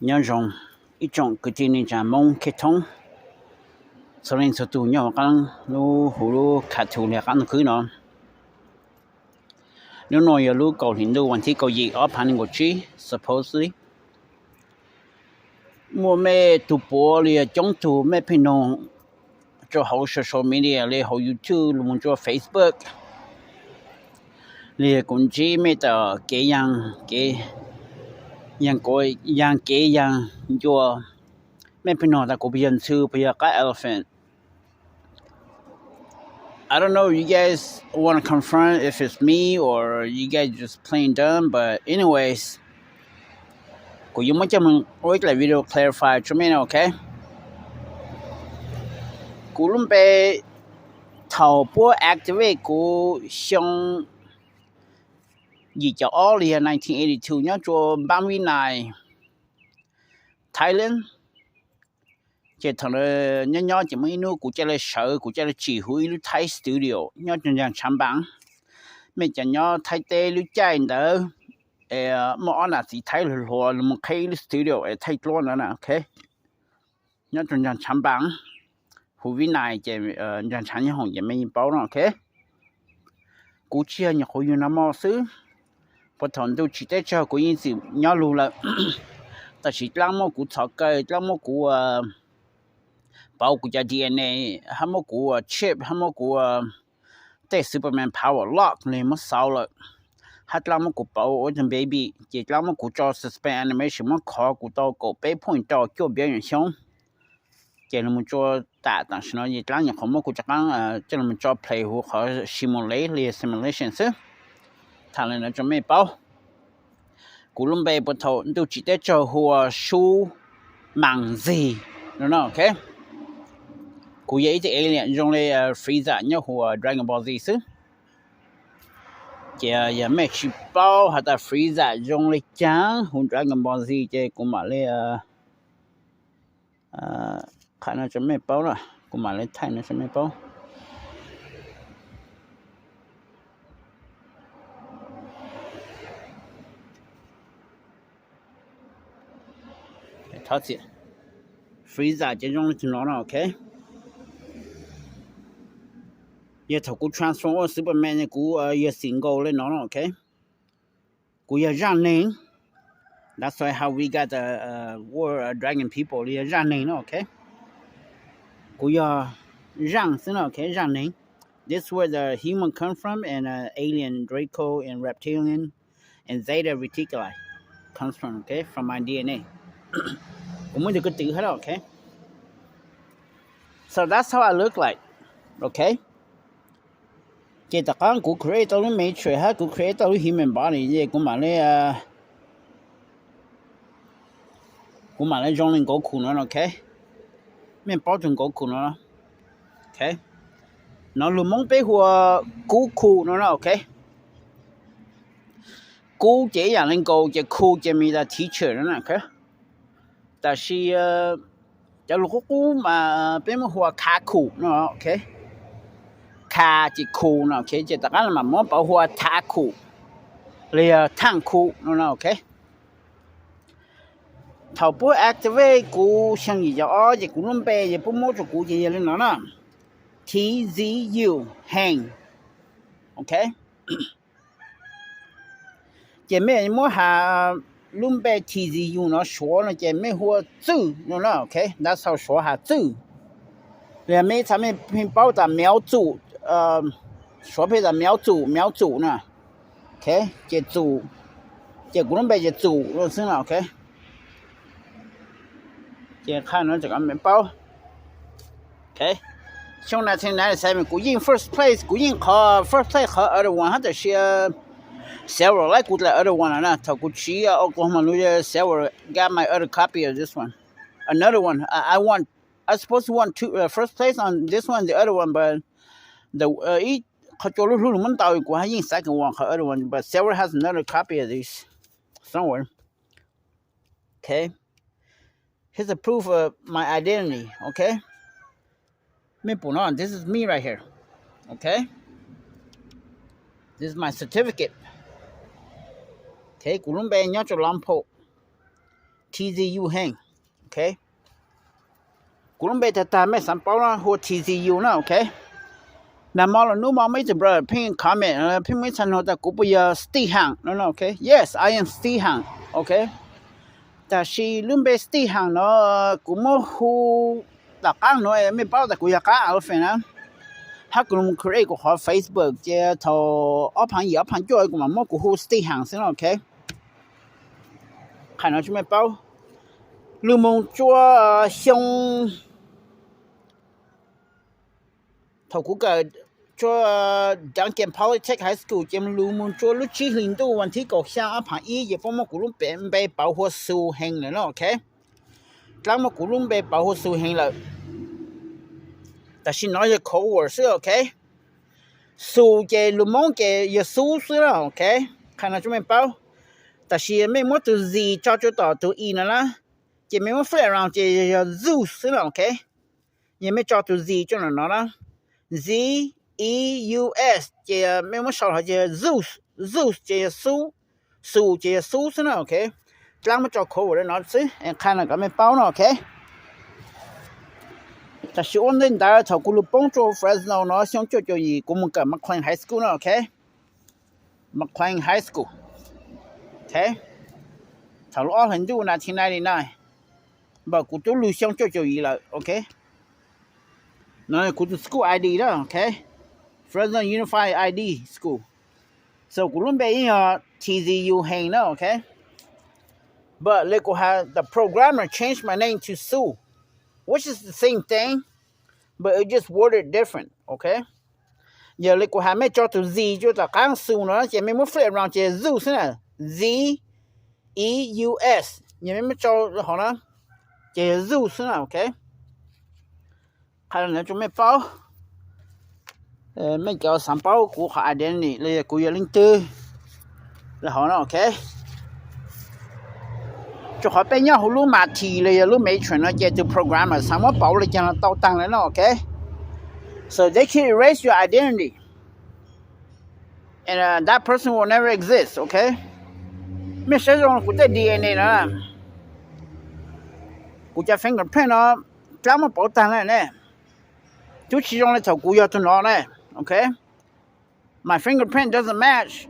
Nyob zoo ib tsoom kwv tij neej tsa Hmoob khib thoob txhua leej txhua tus nyob hauv qab lub hu lub kha thu li qab ntuj khwb no. Hnub no yog lub kaum hlis ntuj vas thib kaum yim ob phav nees nkaum tsib, supposedly muaj mej tug puav li coob tug mej pheej noog rua hauv social media li hauv YouTube los mus rua Facebook li kuv ntsib mej tom kev yaag, kev yaag, kev yaag ncua. Mej pheej noog tas kuv puas yog ntxhw, puas yog qab elephant. I don't know if you guys want to confirm if it's me or you guys just plain dumb, but anyways, kuv yuav muab coj moog ua ib dlaim video clarify tsua mej no, ok? Kuv lub npe thaum puab activate kuv xyoo yim caum ob li yog nineteen eighty-two nyob tsua npaab Vib Nais, Thailand. Ces thaum nyob nyob ces muaj ib nub kuv ca le sawv, kuv ca le tsim huv ib lub Thaib studio nyob rua nraag Tshav Npaas. Mej cov nyob Thaib teb lub caij ntawd muaj ob nam txiv Thaib hluas hluas los mus qheb ib lub studio es thaij duab ntawd na, ok. Nyob rua nraag Tshav Npaas, huv Vib Nais ces nraag Tshav Nyob Hoom ces mej yeej paub no, ok. Kuv tsis yog nyuam qhuav yug nag hmo xwb, puag thaum ntuj tsim teb tsaug kuv yeej txwm nyob lug lawm. Tam sim dlaab muab kuv txhov kaw, dlaab muab kuv pauv kuv cov D N A, hab muab kuv chip, hab muab kuv tej Superman power lock li muab xaus lawm, hab dlaab muab kuv pauv ua tug baby, ces dlaab muab kuv tso suspend animation, muab khov kuv tau kaum peb point rau cuaj billion xyoob. Ces los mus tsua tam tam sim no ces dlaab nyuam qhuav muab kuv rov qaab coj los tso play huv qhov simulate li simulation xwb. Thaam le nuav tsua mej paub, kuv lub npe puag thaum ntuj tsim teb tsaug hu ua Sub Maam Zig no, ok. Kuv yog ib tug alien zoo li Frieza nyob huv Dragon Ball Z xwb. Ces yog mej tsis paub has tas Frieza zoo li caag huv Dragon Ball Z ces kuv mam li qha no tsua mej paub na, kuv mam li thaij no tsua mej paub. Thov txim, Frieza ces zoo li tug no no, ok. Yog thaum kuv transform ua Superman kuv yog xim nkaus li no no, ok. Kuv yog zaaj neeg. That's why how we got the word dragon people li yog zaaj neeg no, ok. Kuv yog zaaj xwb no, ok, zaaj neeg. This is where the human come from and alien Draco and reptilian and Zeta Reticuli comes from, okay, from my D N A. Kuv muaj tug ko tw hab, okay. So that's how I look like, okay. Ces tom qaab kuv create tau lub Matrix hab kuv create tau lub human body ces kuv mam li kuv mam li zoo li Goku no, okay. Mej paub tug Goku no, okay. No lug Moob peb hu ua Kub Khu no, okay. Kub ces ib yaam li nkaus ces Khu ces means teacher no, okay. Tab sis cov lug qub qub mas peb muab hu ua Kha Khu no, okay. Kha ces Khu no, okay, ces tom qaab mam muab pauv hu ua Tha Khu li yog Thaaj Khu no, okay. Thaum puab activate kuv xyoo yim caum ob ces kuv lub npe ces puab muab rua kuv ces yog li no na, T Z U, Heng, okay. Ces mej muab has lub npe T Z U no Suav no ces mej hu ua Txwj no na, okay, that's how Suav has Txwj. Li mej txhad mej pheej paub tas Miav Txum, Suav pheej tas Miav Txum, Miav Txum na, okay, ces Txum, ces kuv lub npe ces Txum xwb no, okay. Ces qha no mej paub. Xyoo nineteen ninety-seven kuv yeej first place, kuv yeej qhov first place qhov other one hab, tab sis several laib kuv dlaim other one na. Thaum kuv tsiv Oklahoma lug several got my other copy of this one. Another one, I, I want, I supposed to want two, uh, first place on this one, the other one, but the, uh, ib qhov cua lub hlub lug muab ntaus kuv hab yeej second one qhov other one, but several has another copy of this somewhere. Okay. Here's a proof of my identity, okay? Mej pum no, this is me right here, okay? This is my certificate. Okay, kuv lub npe nyob rua Lompoc. T Z U Heev, ok. Kuv lub npe tag tag mej xaav paub no hu T Z U na, ok. Nag mo los nub mo muaj ib tug brother pheej comment, pheej muaj ib txha nug tas kuv puas yog Steve Heev no, ok. Yes, I am Steve Heev, ok. Tab sis lub npe Steve Heev no kuv muab hu tom qaab nuav, mej paub tas kuv yog qaab elephant na. Hab kuv lug create kuv qhov Facebook ces thaum ob phaav yim ob phaav cuaj kuv mam muab kuv hu Steve Heev xwb no, ok. Qha no tsua mej paub, lug moog tsua xyoo thaum kuv kawm tsua Duncan Polytechnic High School ces lug moog tsua lub tsib hlis ntuj vas thib kaum xyaa ob phaav ib ces puab muab kuv lub npe pauv hu Xu Heev lawm no, ok. Dlaab muab kuv lub npe pauv hu Xu Heev lawm. Tab sis nov yog code word xwb, ok. Xu ces lug Moob ces yog Xub xwb na, ok. Qha no tsua mej paub. Tab sis mej muab tug Z tso tsua tom tug E no na, ces mej muab flip around ces yog Zeus xwb na, ok. Yog mej tso tug Z tsua no na, Z E U S ces mej muab sau hov ces Zeus, Zeus ces yog Xub, Xu ces yog Xub xwb na, ok. Dlaab muab tso code word no xwb, qha no kom mej paub no, ok. Tab sis ua ntej ntawd thaum kuv lug poob tsua Fresno no xyoo cuaj caum yim kuv moog kawm McLean High School no, ok. McLean High School, ok. Thaum lub ob hlis ntuj nineteen ninety-nine, npaum kuv tub lug xyoo cuaj caum yim lawm, ok. No kuv tug school I D na, ok. Fresno Unified I D School. So kuv lub npe yeej yog T Z U Heev na, ok. But le kuv has the programmer changed my name to Xu, which is the same thing, but it just worded different, ok. Yog le kuv has mej tso tug Z tsua tom qaab Xu no ces mej muab flip around ces Zeus xwb na, Z E U S, yog mej muab tso hov na ces yog Zeus xwb na, ok. Qha no tsua mej paub. Mej cov xaav paub kuv qhov identity los yog kuv yog leej twg los hov no, ok. Tsua qhov peb nyob huv lub Matrix los yog lub Matrix no ces tug programmer xaav muab pauv le caag los tau taag le no, ok. So they can erase your identity and that person will never exist, ok. Mej saib zoo kuv tej D N A no, kuv cov fingerprint no dlaab muab pauv taag le ne. Tub tsi zoo le thaum kuv yog tug no ne, ok. My fingerprint doesn't match.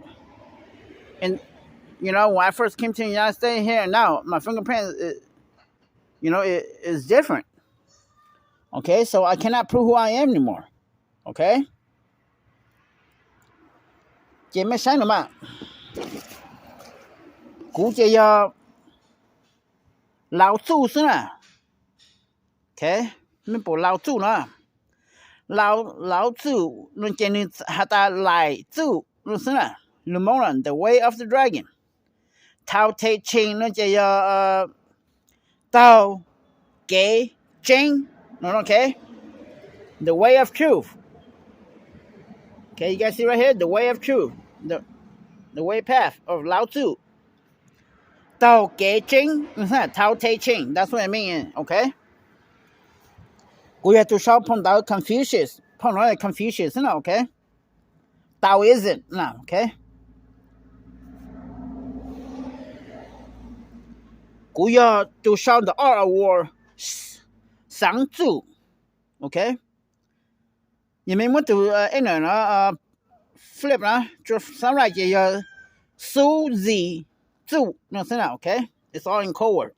And you know, when I first came to the United States here and now, my fingerprint, is, you know, it, is different. Okay, so I cannot prove who I am anymore. Okay. Ces mej saib no mas, kuv ces yog Laus Txuj xwb na. Okay, mej pum Laus Txuj no. Laus, Laus Txuj no ces nws has tas Laim Txuj no xwb na. Lus Moob na, The Way of the Dragon. Tau Te Ching no ces yog taug kev tseeb no, okay. The way of truth. Okay, you guys see right here, the way of truth, the, the way path of Lao Tzu. Taug kev tseeb, Tao Te Ching, that's what I mean, okay. Kuv yog tus sau phau ntawv Confucius, phau no Confucius xwb na, okay. Taoism na, okay. Kuv yog tus sau The Art of War, Xeev Txuj, okay. Yog mej muab tus, e, no, flip na, summarize ces yog Xub Zis Txuj no xwb na, okay. It's all in code word.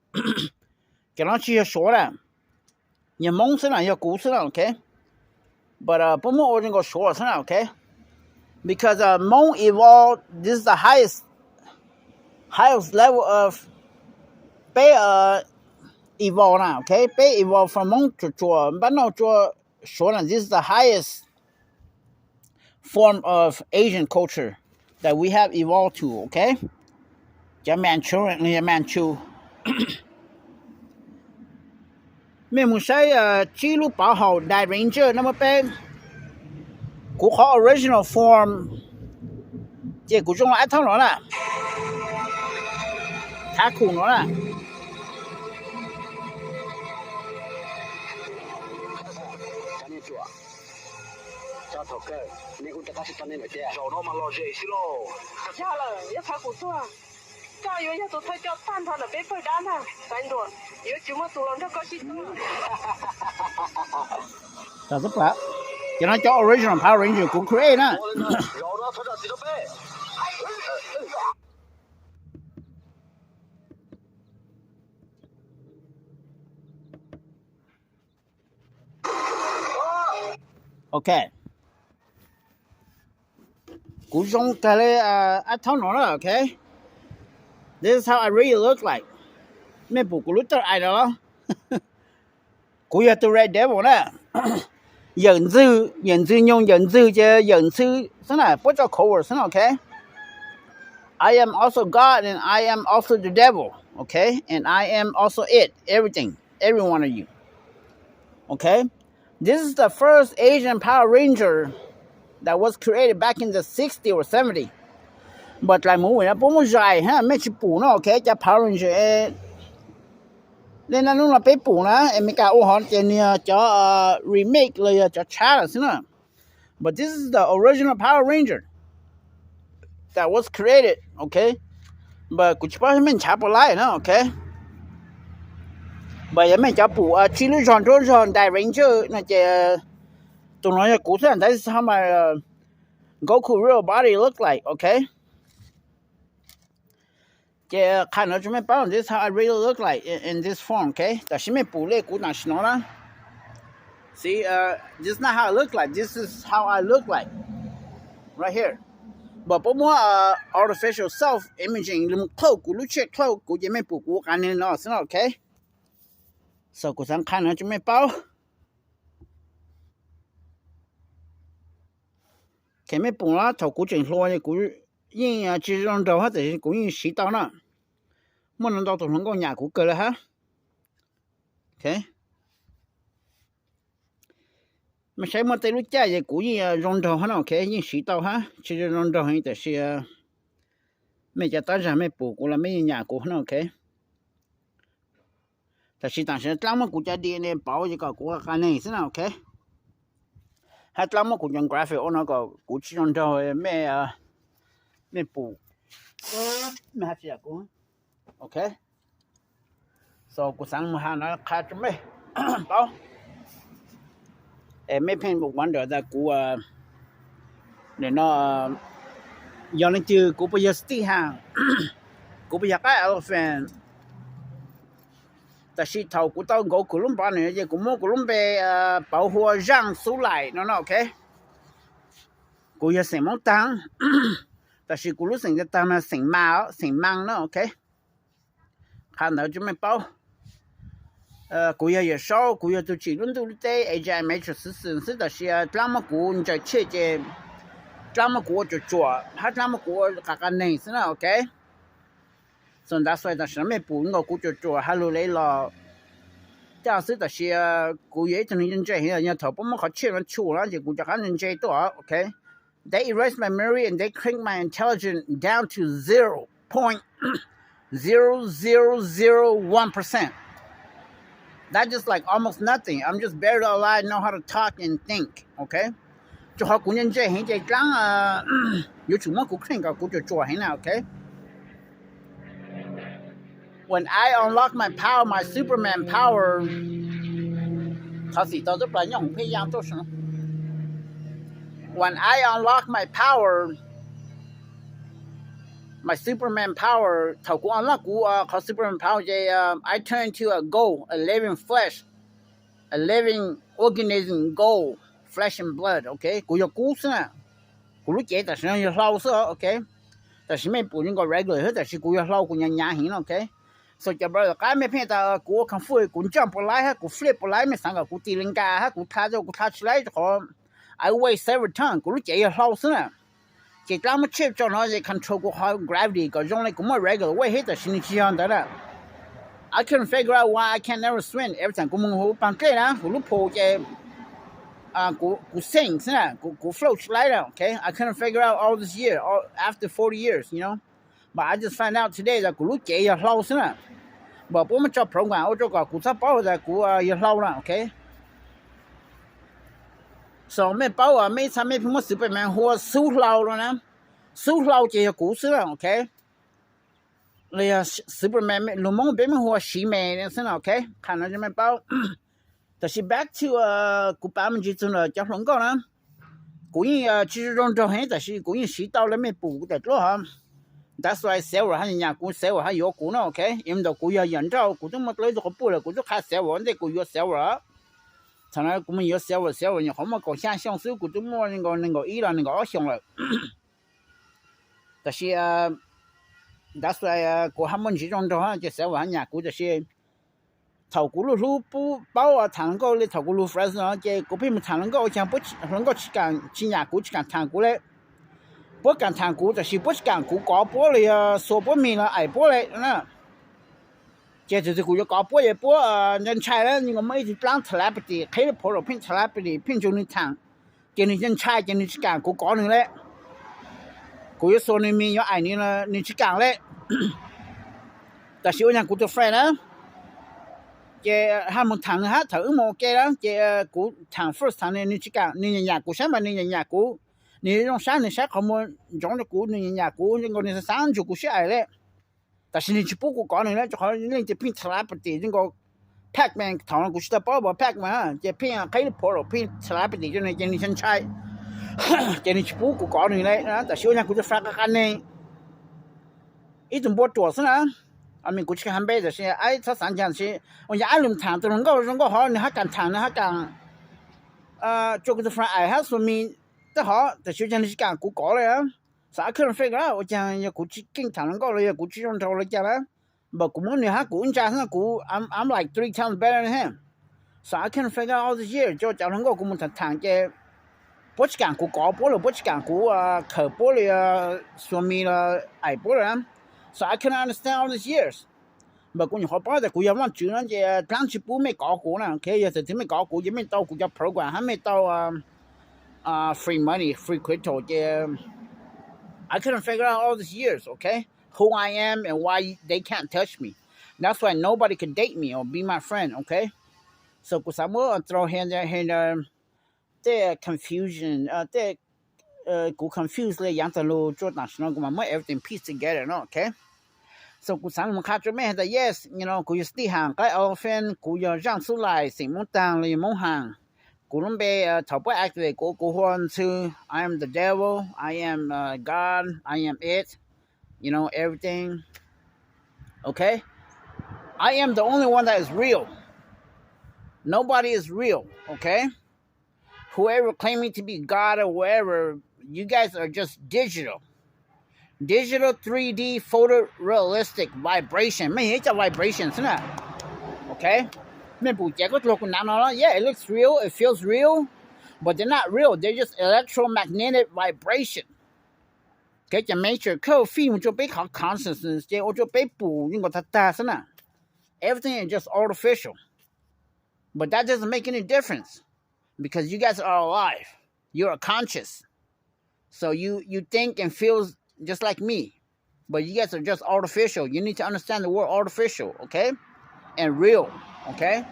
Cov no tsis yog Suav na, yog Moob xwb na, yog kuv xwb na, okay. But puab muab ua zoo nkaus Suav xwb na, okay. Because Moob evolve, this is the highest, highest level of, peb evolve na, okay. Peb evolve from Moob tsuas tsuas npab nauj tsua Suav na, this is the highest form of Asian culture that we have evolved to, okay. Cov Manchurian, Manchu. Mej mus saib tsib lub pov haum Dairanger no muab peb, kuv qhov original form, ces kuv zoo li ab thaub no na. Thav khum no na. Zaum no mas lom zem xwb lauj. Yog lawm, yog thav khum tuag. Koj yuav yog tus thawj coj tag nrho ntawm peb pawg dab ntag, Xaiv Ntuam. Yuav tsis muaj tus los nrog koj sib tw. Cov no cov original Power Ranger kuv create na. Ok. Kuv zoo kawg li, ab thaub no na, ok. This is how I really look like. Mej pum kuv lub thawj ais no los? Kuv yog tus Red Devil na. Yawm ntxwg, yawm ntxwg nyoog, yawm ntxwg ces yawm ntxwg xwb na, puab tso cover xwb na, ok. I am also God and I am also the devil, ok. And I am also it, everything, every one of you, ok. This is the first Asian Power Ranger that was created back in the sixty or seventy. But dlais movie no puab muab zais ha, mej tsis pum no, ok, cov Power Ranger. Li no hnub no peb pum na, Amelikas ua hov ces nws yog cov remake los yog cov tshab lawm xwb na. But this is the original Power Ranger that was created, ok. But kuv tsis paub mej nrhav puas laib na, ok. But yog mej cov pum tsib lub zog nruab zog ntais Ranger no ces tus no yog kuv xwb, this is how my Goku real body look like, ok. Ces qha no rua mej paub, this is how I really look like in, in this form, ok. Tam sim mej pum li kuv tam sim no na. See, this is not how I look like, this is how I look like right here. But puab muab artificial self imaging li mus qhauj kuv lub tsiaj, qhauj kuv ces mej pum kuv qas neeg no xwb na, ok. So kuv xaav qha no rua mej paub. Ces mej pum no, thaum kuv tseem hluas kuv yeej tsis zoo nraug hab, tab sis kuv yeej siv tau na. Muaj ntau tus hluas nkauj nyam kuv kawg li hab. Mej saib muaj tej lub caij ces kuv yeej zoo nraug hab na, ok, yeej siv tau hab, tsis zoo nraug heev tab sis mej cov tab zag mej pum kuv los mej yeej nyam kuv na, ok. Tab sis tam sim no dlaab muab kuv cov D N A pauv ces kom kuv qas neeg xwb na, ok. Hab dlaab muab kuv cov graphic ua no kom kuv tsis zoo nraug mej, mej pum, mej hab tsis yam kuv, ok. So kuv xaav mus has no qha rua mej paub. Es mej pheej wonder tas kuv, nim no yog leej twg, kuv puas yog Steve Hag, kuv puas yog qab elephant. Tab sis thaum kuv tau nkaus kuv lub npav no ces kuv muab kuv lub npe pauv hu ua Zaaj Xub Laim no no, ok. Kuv yog xeem Moob Taag, tab sis kuv lub xeem tag mas xeem Maa, xeem Maa no, ok. Qha ntawd rua mej paub. Kuv yog Yawm Saub, kuv yog tug tsim lub ntuj lub teb, A J Matrix xwb xwb, tab sis dlaab muab kuv ntsaws tshiaj ces dlaab muab kuv ua tsuam tsuam hab dlaab muab kuv ua qas qas neeg xwb na, ok. So that's why tam sim no mej pum nkaus kuv tsuam tsuam has lug le los caj xwb, tab sis kuv yog ib tug neeg ntse ntse heev, yog thaum puab muab qhov tshiaj no tshum no ces kuv rov qab ntse ntse tuaj, ok. They erase my memory and they crank my intelligence down to zero point zero zero zero one percent. That's just like almost nothing. I'm just barely alive, know how to talk and think, ok. Rua qhov kuv ntse ntse heev ces dlaab yuav tsum muab kuv crank kom kuv tsuam tsuam heev na, ok. When I unlock my power, my Superman power, qhov xim tau tub plas nyob hoov pheej yaa tuaj. When I unlock my power, my Superman power, thaum kuv unlock kuv qhov Superman power ces I turn into a gold, a living flesh, a living organism, gold, flesh and blood, ok. Kuv yog kub xwb na. Kuv lub cev tam sim no yog hlau xwb, ok. Tam sim mej pum zoo nkaus regular xwb, tab sis kuv yog hlau, kuv nyav nyav heev no, ok. So cov brother qab mej pheej tas kuv ua kung fu kuv jump puas laib hab kuv flip puas laib, mej xaav kom kuv tis li nkas hab kuv dlha, kuv dlha tsis laib rua qhov I weigh several tons, kuv lub cev yog hlau xwb na. Ces dlaab muab tshiaj tso no ces control kuv qhov gravity kom zoo le kuv muaj regular weight hab, tab sis nwg tsis yog ntawd na. I couldn't figure out why I can't never swim. Every time kuv moog huv paag dlej na, huv lub pool ces kuv sink xwb na, kuv float tsis laib na, ok. I couldn't figure out all this year, all, after forty years, you know. But I just find out today tas kuv lub cev yog hlau xwb na. But puab muab tso program ua rua kom kuv txhob paub tas kuv yog hlau na, ok. So mej paub, mej ib txha mej pheej muab Superman hu ua xub hlau no na. Xub hlau ces yog kuv xwb na, ok. los yog Superman, lus Hmoob peb muab hu ua Siv Mes xwb no, ok, qhov no me paub. Tab sis back to kuv pav me ntsis txug ntawm cov hluas nkauj na, kuv yeej tsis zoo nraug heev tab sis kuv yeej siv tau lawv mej pum kuv tawm dluab hov. That's why Silver haj nyam kuv, Silver haj yuav kuv no, ok. Even though kuv yog yawm nrauj, kuv twb muaj dua ib tug quas puj lawm, kuv twb qha Silver ua ntej kuv yuav Silver. Thaum no kuv mus yuav Silver, Silver nyuam qhuav muaj kaum xya xyoo xwb, kuv twb muaj nees nkaum ib los nees nkaum ob xyoos lawm. Tab sis that's why kuv haj muaj ntsis zoo nraug ces Silver haj nyam kuv. Tab sis thaum kuv lub hlub paub thaam hluas nkauj li thaum kuv lug Fresno ces kuv pheej mus thaam hluas nkauj, ua caag hluas nkauj tsis nyam kuv, tsis kaam thaam kuv le. Puab kaam thaam kuv tab sis puab tsis kaam kuv kov puab los yog xuas puab mis los aim puab le. Ces thaum twg kuv yuav kov puab ces puab ntshai ntshai na, muaj ib tug dlaab telepathy, qheb lub portal, pheej telepathy, pheej nrug nwg thaam, ces nwg ntshai ces nwg tsis kaam kuv kov nwg le. Kuv yuav xuas nwg mis, yuav aim nwg, nwg tsis kaam le. Tab sis ua caag kuv tus friend na, ces haj moog thaam nwg hab, thaum wb moog ua ke na ces kuv thaam first thaam nwg, nwg tsis kaam, nwg nyam nyam kuv saib mas nwg nyam nyam kuv, nwg zoo sab, nwg saib qhov muag ntsoov rua kuv, nwg nyam nyam kuv, zoo nkaus nwg xaav xaav nrug kuv sib aim le. Tab sis nwg tsis pub kuv kov nwg le, rua qhov leej twg pheej telepathy zoo nkaus Pac-Man, thaum no kuv tsis tau paub Pac-Man, ces pheej qheb lub portal, pheej telepathy rua nwg ces nwg ntshai ntshai, ces nwg tsis pub kuv kov nwg le. Tab sis ua caag kuv tus friend qab qab neeg, ib tug npua ruam xwb na, kuv tsis has npe tab sis aib txhob xaav caag, tab sis ua caag aib lug thaam tus hluas nkauj zoo nkauj hov, nwg hab kaam thaam, nwg hab kaam rua kuv tus friend aim hab xuas mis, tab hov tab sis ua caag nwg tsis kaam kuv kov le. So I couldn't figure out ua caag yog kuv tsis keej thaam hluas nkauj los yog kuv tsis zoo nraug los caag na. But kuv muab nwg hab kuv ib ntsa xwb, kuv, I'm like three times better than him. So I couldn't figure out all these years, cov hluas nkauj kuv mus thaam thaam ces puab tsis kaam kuv kov puab los puab tsis kaam kuv khawm puab los xuas mis los aim puab le. So I couldn't understand all these years. But kuv nyuam qhuav paub tas kuv yog Vaajtswv no ces dlaab tsi pub mej kov kuv na, ok. Yog thaum twg mej kov kuv ces mej tau kuv cov program hab mej tau free money, free crypto ces I couldn't figure out all these years, okay, who I am and why they can't touch me. That's why nobody could date me or be my friend, okay. So kuv xaav muab throw hand, hand, tej confusion, tej, kuv confuse le yaav tag lug tsua tam sim no kuv mam muab everything piece together no, okay. So kuv xaav moog qha tsua mej has tas yes, you know, kuv yog Steve Haas, qaib Elephant, kuv yog zaaj xub lais xeem Moob Taag los yog Moob Haas. Kuv lub npe thaum puab activate kuv, kuv hu ua ntxhw, I am the devil, I am God, I am it, you know, everything. Okay? I am the only one that is real. Nobody is real, okay? Whoever claiming to be God or whatever, you guys are just digital. Digital three D photorealistic vibration. Mej yog ib co vibration xwb na. Okay? Mej pum cev koj tug kuv nav no, yeah, it looks real, it feels real, but they're not real. They're just electromagnetic vibration. Okay, cov matrix khaws feed mus tsua peb qhov consciousness ces ua tsua peb pum zoo nkaus tag tag xwb na. Everything is just artificial. But that doesn't make any difference because you guys are alive. You are conscious. So you, you think and feel just like me. But you guys are just artificial. You need to understand the word artificial, okay? And real, okay?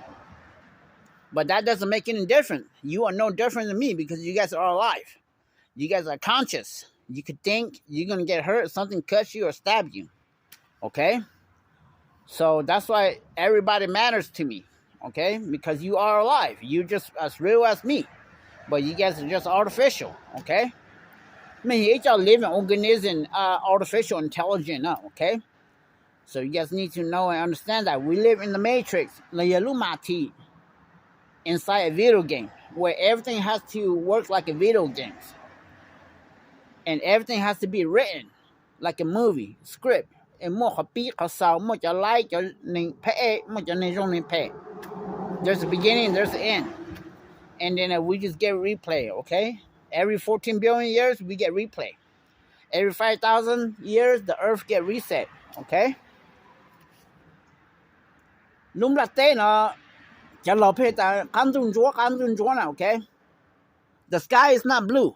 But that doesn't make any difference. You are no different than me because you guys are alive. You guys are conscious. You could think, you're gonna get hurt, something cuts you or stab you. Okay? So that's why everybody matters to me. Okay? Because you are alive. You're just as real as me. But you guys are just artificial. Okay? Mej yog ib co living organism, artificial intelligence na, okay? So you guys need to know and understand that we live in the matrix, los yog lub matrix, inside a video game where everything has to work like a video games. And everything has to be written like a movie script. Muaj qhov pib qhov xaus, muaj cov laib, cov neeg phem, muaj cov neeg zoo neeg phem. There's a beginning, there's an end. And then we just get replay, okay? Every fourteen billion years, we get replay. Every five thousand years, the earth get reset, okay? Lub nplaj teb no, cov laus pheej tas qab ntuj ntsuab, qab ntuj ntsuab na, okay? The sky is not blue.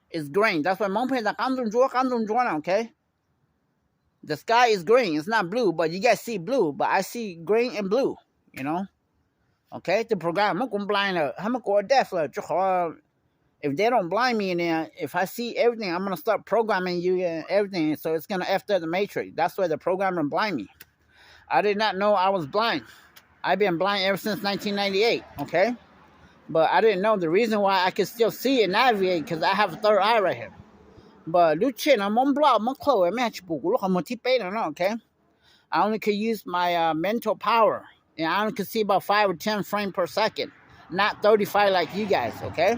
It's green. That's why Moob pheej tas qab ntuj ntsuab, qab ntuj ntsuab na, okay? The sky is green. It's not blue, but you guys see blue, but I see green and blue, you know? Okay, the program muab kuv blind lawm, hab muab kuv ua deaf lawm, rua qhov If they don't blind me, then if I see everything, I'm gonna start programming you and everything. So it's gonna after the matrix. That's why the programmer blind me. I did not know I was blind. I've been blind ever since nineteen ninety-eight, okay? But I didn't know the reason why I could still see and navigate because I have a third eye right here. But lub tsheb no muab block muab close, mej haj tsis pum kuv lub qhov muag thib peb no no, okay? I only could use my uh, mental power, and I only could see about five or ten frames per second, not thirty-five like you guys, okay?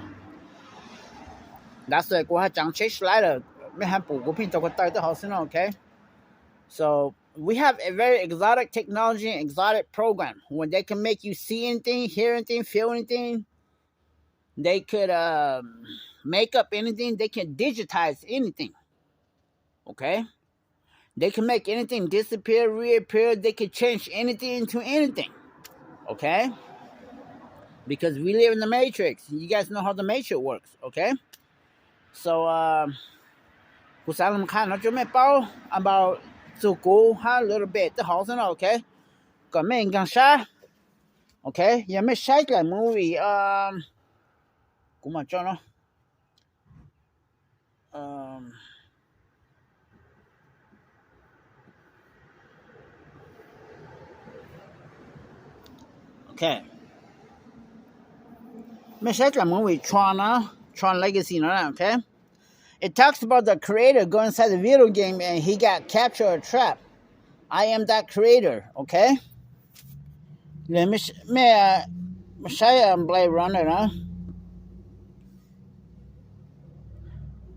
That's why kuv haj tseem tsheb slider, mej haj pum kuv pheej taug ko taw tej hauv xwb no, okay? So we have a very exotic technology and exotic program when they can make you see anything, hear anything, feel anything. They could uh, make up anything. They can digitize anything. Okay? They can make anything disappear, reappear. They can change anything into anything. Okay? Because we live in the matrix. You guys know how the matrix works, okay? So uh, kuv xav los qha no rau mej paub about txug kuv hab little bit tej hauv xwb no, okay? Kom mej nkeeg sab, okay? Yog mej saib dlaim movie, kuv mam tso no. Okay. Mej saib dlaim movie Tron no, Tron Legacy no, okay? It talks about the creator go inside the video game and he got captured or trapped. I am that creator, okay? Mej saib Blade Runner no.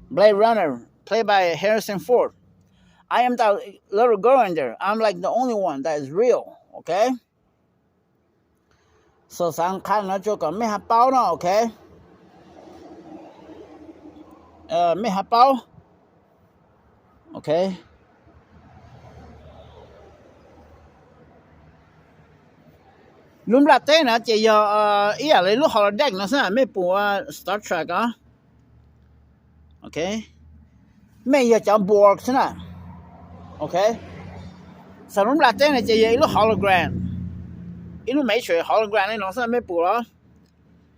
Blade Runner, played by Harrison Ford. I am that little girl in there. I'm like the only one that is real, okay? So xav qha no rau kom mej haj paub no, okay? Mej haj paub, okay? Lub nplaj teb no ces yog ib yam li lub holodeck no xwb, mej pum Star Trek os. Okay. Mej yog cov Borg xwb na. Okay. Xav lub nplaj teb no ces yog ib lub hologram, ib lub matrix hologram li no xwb, mej pum los?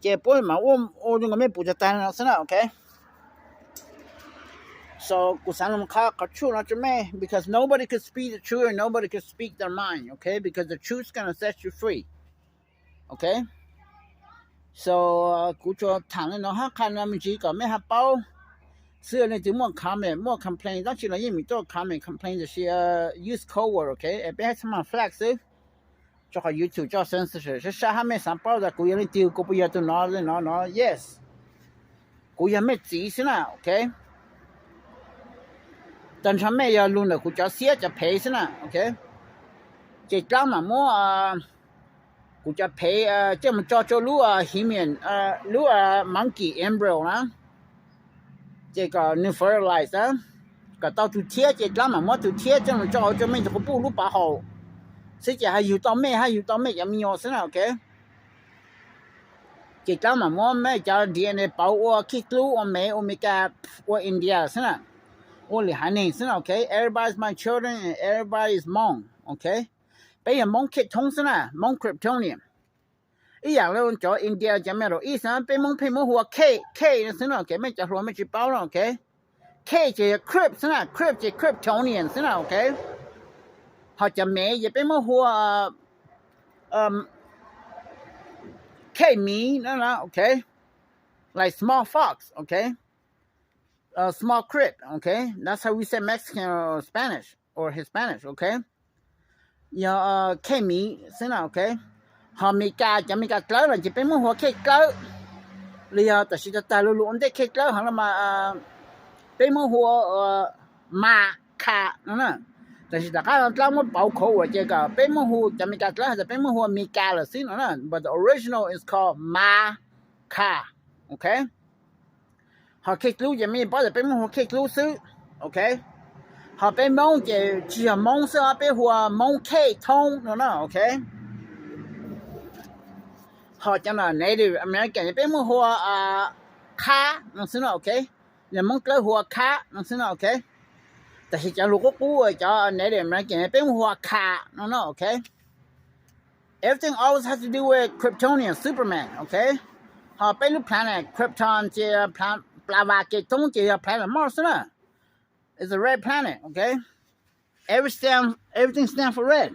Ces puab mam ua zoo nkaus mej pum tag tag no xwb na, okay? So kuv xav los qha qhov truth no rau mej, because nobody could speak the truth and nobody could speak their mind, okay? Because the truth is gonna set you free, okay? So kuv tsuas tham li no hab qha no me ntsis kom mej haj paub xwb. Leej twg muaj comment, muaj complain dab tsi los yeej meem tuaj comment, complain, tiam sis use code word, okay? Es peb hab txhob mag flag xwb, rau qhov YouTube tso censorship sab sab hab mej xav paub tas kuv yog leej twg, kuv puas yog tus no li no no, yes. Kuv yog mej txiv xwb na, okay? Tag nrho mej yog lug ntawm kuv cov xiab cov phev xwb na, okay? Ces dlaab mam muab kuv cov phev coj mus tso rau lub human, lub monkey embryo na, ces kom nws fertilize, kom tau tus thiab ces dlaab mam muab tus thiab coj mus tso hauv rau mej tus quas puj lub pov haum xwb, ces haj yug tau mej, haj yug tau mej cov me nyuam xwb na, okay? Ces dlaab mam muab mej cov DNA pauv ua Khej Dlub, ua Mev, ua Meskas, ua India xwb na, ua lwm haiv neeg xwb na, okay? Everybody is my children and everybody is Hmoob, okay? Peb yog Hmoob Khej Thoob xwb na, Hmoob Kryptonian. Ib yam li cov India cov Middle East na, peb Hmoob pheej muab hu ua Khej, Khej xwb na, okay? Mej cov hluas mej tsis paub no, okay? Khej ces yog Krypt xwb na, Krypt ces Kryptonian xwb na, okay? Ho cov Mev ces peb muab hu ua Khej Miv no, okay? Like small fox, okay? Small Krypt, okay? That's how we say Mexican or Spanish or Hispanic, okay? Yog Khej Miv xwb na, okay? Ho Meskas, cov Meskas Dlawb no ces peb muab hu ua Khej Dlawb. Los yog tam sim tag tag lug lug ua ntej Khej Dlawb heev los mas peb muab hu ua Mas Khas no na. Tam sim tom qab dlaab muab pauv code word ces kom peb muab hu, cov Meskas Dlawb has tas peb muab hu ua Meskas lawm xwb no na, but the original is called Mas Khas, okay? Ho Khej Dlub ces mej paub tas peb muab hu ua Khej Dlub xwb, okay? Ho peb Moob ces tsis yog Moob xwb, peb hu ua Moob Khej Thoob no na, okay? Ho cov Native American ces peb muab hu ua Khab no xwb no, okay? Yog Moob Dlawb hu ua Khab no xwb no, okay? Tam sis cov lus qub qub cov Native American peb muab hu ua Khas no no, okay? Everything always has to do with Kryptonian, Superman, okay? Ho peb lub planet Krypton ces pla vas kev thoob ces yog planet Mars xwb na. It's a red planet, okay? Every stand, everything stand for red.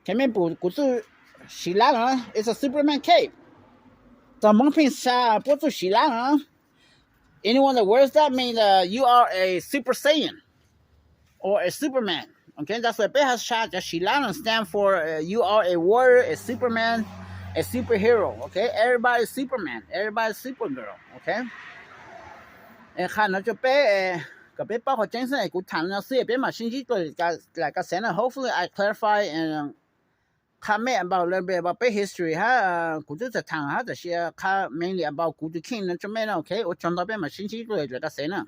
Kev me pum kuv txuj siv lab no, it's a Superman cape. Txog Hmoob pheej xa puab txuj siv lab no. Anyone that wears that means that you are a Super Saiyan or a Superman. Okay, that's why peb has sa cov siv lab no stand for uh, you are a warrior, a Superman, a superhero. Okay, everybody is Superman, everybody is Supergirl. Okay, qha no rau peb kom peb paub qhov tseeb xwb, kuv tham no xwb peb mam sib ntsib dua lwm kas xev na. Hopefully I clarify and qha mej about a little bit about peb history hab kuv twb tham tham hab tam sis qha mainly about kuv tus kheej no rau mej na. Okay, ua tsaug ntau, peb mam sib ntsib dua lwm kas xev na.